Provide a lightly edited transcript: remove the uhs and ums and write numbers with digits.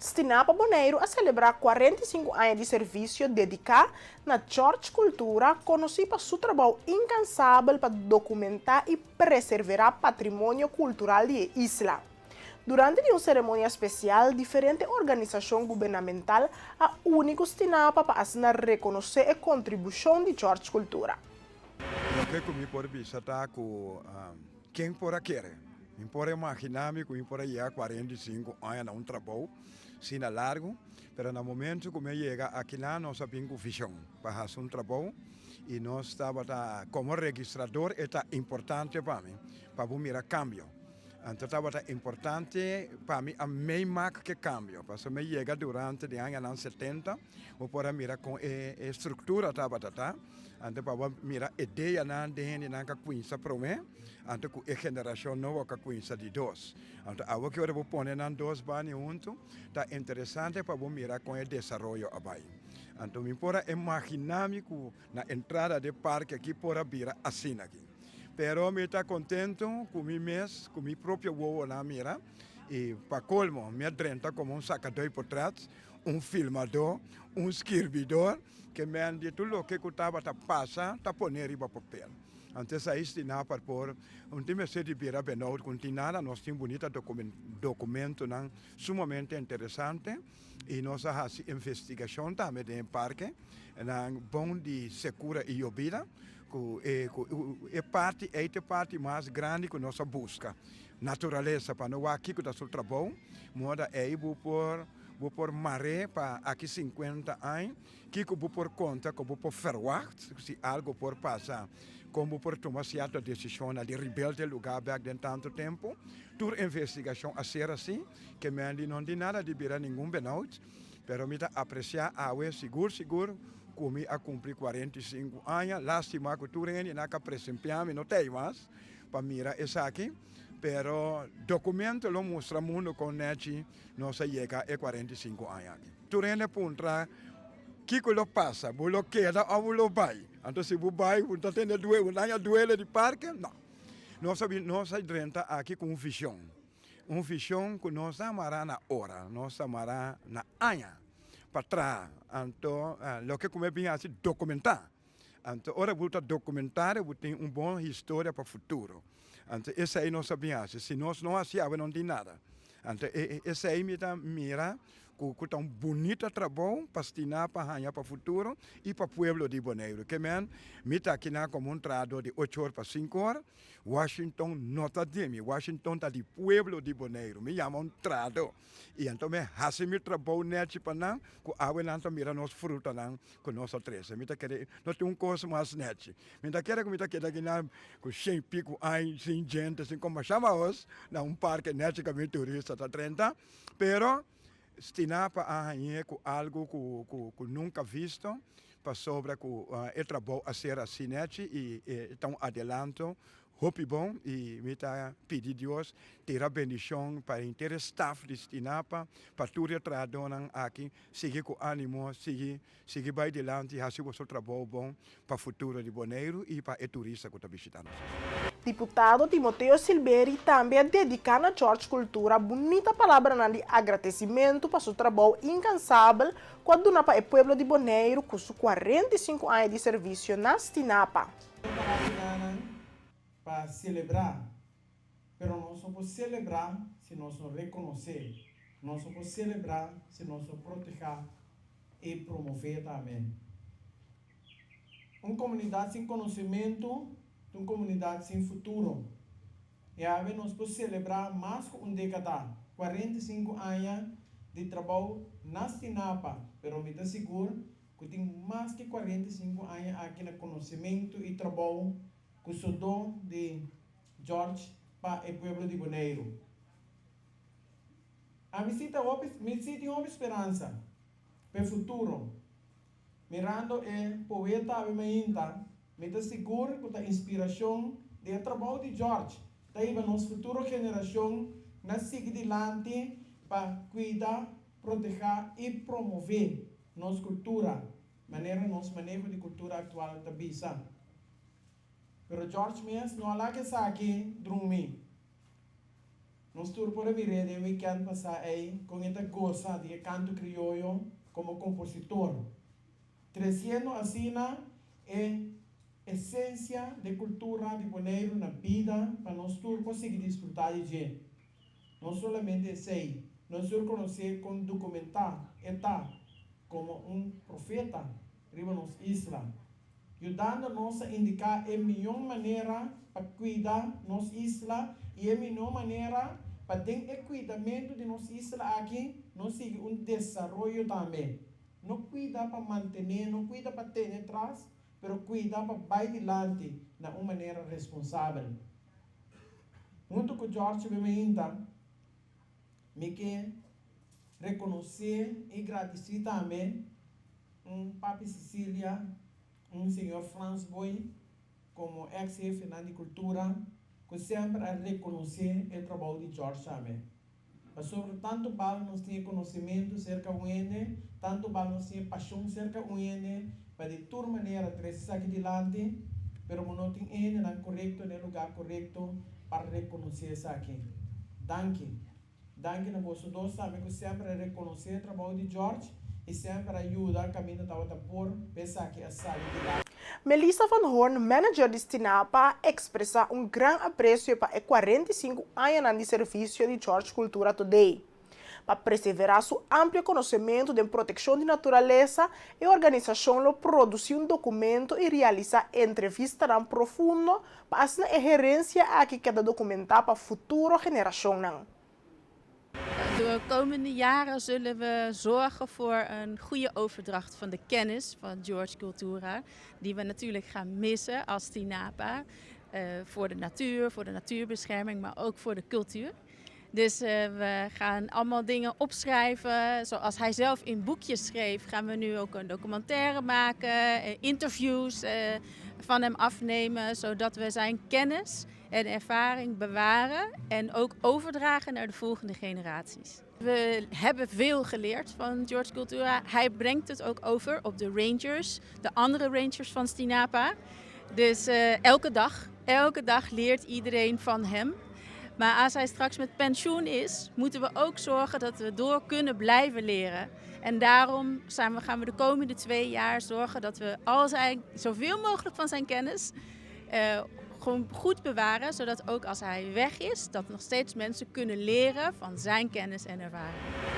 Stinapa Boneiru a selebrá 45 aña di servisio dediká na George Cultura, konosí pa su trabou inkansabel pa dokumentá i preserverá patrimonio kultural di e isla. Durante di un seremonia spesial, diferente organisashon gubernamental a uni ku Stinapa pa asina rekonosé e kontribushon di George Cultura. Loke ku mi por bisa ta ku ken por a kere? Mi por imaginá mi ku mi por a yega 45 aña na un trabou asina largu, pero na momento ku mi a yega akinan nos a bin ku vishon pa hasi un trabou i nos tabata komo registrador e ta importante pa mi pa bo mira kambio. Anto tabata importante pa mi a meimak ke kambio, pasobra mi a yega durante di añanan 70, bo por a mira kon e struktura tabata ta. Anto pa bo mira ideanan den hendenan ka kuinsa promé, anto ku e generashon nobo ka kuinsa di dos. Anto awo ki ora bo pone nan dos bani huntu, ta interesante pa bo mira kon e desaroyo a bai. Anto mi por a imaginá mi ku na entrada di e parke aki por a bira asina aki. Pero mi ta kontentu ku mi mes, ku mi propio wowonan a mira i pa kolmo mi a drenta komo un sakadó di potrèt, un filmadó, un skirbidor. Ke men di tur loke ku tabata pasa ta pone riba papel. Anto esei stina par por un tin mester di bira benout ku no tin nada. Nos tin bunita dokumentonan sumamente interesante i nos a hasi investigashon tambe den e parke nan bon di sekura i yobida ku e parti ei ta e parti mas grandi ku nos a buska. Naturalesa pa no wak kiko ta su trabou moda ei bo por. Bo por mar'é pa aki 50 aña? Kiko bo por konta ku bo por ferwagt si algu por pasa? Kon bo por tuma sierto desishonnan di rebuild e lugá bèk den tantu tempu? Tur investigashon a ser así, ke men di no tin nada di bira ningun benout, pero mi ta apresiá awe sigur sigur ku mi a kumpli 45 aña. Lástima ku tur hendenan ku a presempiá mi no ta ei mas pa mira esaki, pero dokumento lo mustra mundu kon nèchi Nos a yega e 45 aña aki. Tur hende puntra, Kiko lo pasa? Bo lo keda òf bo lo bai? Anto si bo bai, bo ta tene duele, bo ta haña duele di parke? No. Nos a bin, nos a drenta aki ku un vishon. Un vishon ku nos ta mará na ora, nos ta mará na aña pa traha. Anto loke ku mi a bin hasi, dokumentá. Anto ora bo ta dokumentá, bo tin un bon historia pa futuro. Anto esei nos a bin hasi. Si nos no hasi awe no tin nada. Anto esei mi ta mira ku ku ta un bunita trabou pa stina pa haña pa futuro i pa pueblo di Boneiru. Ke men mi ta akinan komo un trahadó di ocho or pa sinku or. Washington no ta di mi, Washington ta di pueblo di Boneiru. Mi yama un trahadó i anto mi hasi mi trabou nechi pa nan ku awe nan ta mira nos frutanan ku nos a trese. Mi ta kere no tin un kos mas nechi. Mi ta kere ku mi ta keda akinan ku shen piku aña sin djente sin kon masha maos na un parke nechi kaminda turista ta drenta. Pero Stinapa a hañ'é ku algu ku ku nunka visto pasobra ku e trabou a ser asi nechi i e ta un adelanto hopi bon i mi ta pidi Dios tira bendishon pa henter e staf di Stinapa, pa tur e trahadónan aki. Sigui ku ánimo, sigui, sigui bai dilanti, hasi boso trabou bon pa futuro di Boneiru i pa e turista ku ta bishitá nos isla. Diputado Timoteo Silberi tambe a dediká na George Cultura bunita palabranan di agradesimentu pa su trabou inkansabel ku a duna pa e pueblo di Boneiru ku su 45 aña di servisio na Stinapa. Prepara pa selebrá. Pero nos no por selebrá si nos no rekonosé. Nos no por selebrá si nos no protehá i promové tambe. Un komunidat sin konosementu ta un komunidat sin futuro. I awe nos por selebrá mas ku un dékada, 45 aña di trabou na Stinapa, pero mi ta sigur ku tin mas ke 45 aña aki na konosementu i trabou ku sodó di George pa e pueblo di Boneiru. Ami si ta hopi, mi si tin hopi speransa pa e futuro. Mirando e poeta awe mainta, mi ta sigur ku ta inspirashon di e trabou di George ta hiba nos futuro generashon na sigui dilanti pa kuida, protehá i promové nos kultura, manera nos maneho di kultura aktual ta bisa. Pero George mes no a laga esaki drumi. Nos tur por a mir'é den weekend pasá ei kon e ta gosa di e kanto krioyo komo kompositor, tresiendo asina e esensia di kultura di Boneiru na bida pa nos tur por sigui disfrutá di dje. No solamente esei, nos tur konosé kon dokumentá e ta komo un profeta riba nos isla, yudando nos a indiká e mihó manera pa kuida nos isla i e mihó manera pa den e kuidamentu di nos isla aki nos sigui un desaroyo tambe. No kuida pa mantené, no kuida pa tene tras, pero kuida pa bai dilanti na un manera responsabel. Huntu ku George Bemeinta, mi ke rekonosé i gradisí tambe un Papi Cecilia, un señor Frans Boy, komo eks hefenan di kultura, ku semper a rekonosé e trabou di George tambe. Pasobra tantu bal nos tin e konosementu serka un hende, tantu bal nos tin e pashon serka un hende pa di tur manera trese esaki dilanti, pero bo no tin e hendenan korekto na e lugá korekto pa rekonosé esaki. Danki. Danki na boso dos tambe ku semper a rekonosé e trabou di George i semper a yuda kaminda tabata por pa esaki a sali dilanti. Melissa van Hoorn, manager di Stinapa, a expresa un gran aprecio pa e 45 aña di servicio di George Cultura Today. Pa preserva su amplio conocimento di proteccion di naturalesa, e organisacion lo produci un documento y realisa entrevista profundo pa asina e herencia aki keda documenta pa futuro generacion. De komende jaren zullen we zorgen voor een goede overdracht van de kennis van George Cultura. Die we natuurlijk gaan missen als Stinapa. Voor de natuur, voor de natuurbescherming, maar ook voor de cultuur. Dus we gaan allemaal dingen opschrijven. Zoals hij zelf in boekjes schreef, gaan we nu ook een documentaire maken, interviews van hem afnemen, zodat we zijn kennis en ervaring bewaren en ook overdragen naar de volgende generaties. We hebben veel geleerd van George Cultura. Hij brengt het ook over op de rangers, de andere rangers van Stinapa. Dus elke dag leert iedereen van hem. Maar als hij straks met pensioen is, moeten we ook zorgen dat we door kunnen blijven leren. En daarom gaan we de komende 2 jaar zorgen dat we zoveel mogelijk van zijn kennis gewoon goed bewaren. Zodat ook als hij weg is, dat nog steeds mensen kunnen leren van zijn kennis en ervaring.